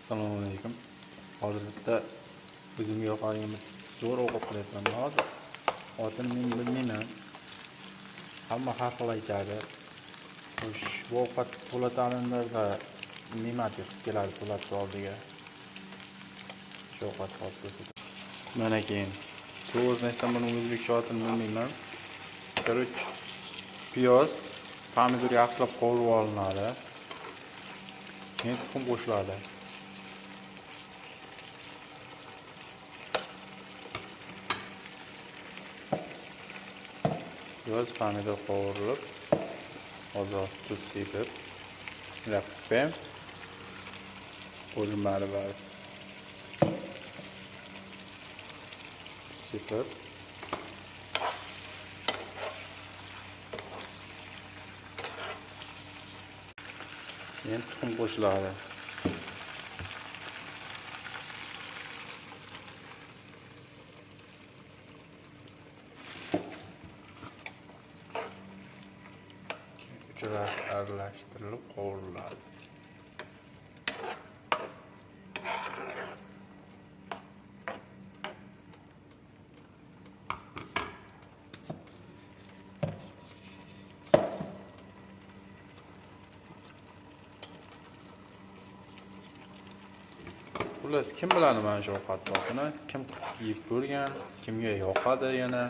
Assalomu alaykum. Hozir bitta o'zimga yoqadigan bir zo'r ovqat qilyapman hozir. Otini men bilmayman. Hamma har xil aytadi. Xo'sh, bu ovqat Po'lat Alemdorda ne'mat qilib keladi Po'latni oldiga. Shu ovqat hozir ko'rsataman. Mana keyin. To'g'risini aytsam buni o'zbekcha otini bilmayman. Короче, piyoz, pomidor yaxshilab qovurib olinadi. Keyin tuxum qo'shiladi. Piyoz, pomidor qovurilib, ozroq tuz sepib, bunday qilib qo'yim. Bari. Tuz sepib, keyin tuxum qo'shiladi. Uchalasi aralashtirilib qovuriladi. Xullas, kim biladi mana shu ovqatni otini, kim yeb ko'rgan, kimga yoqadi yana.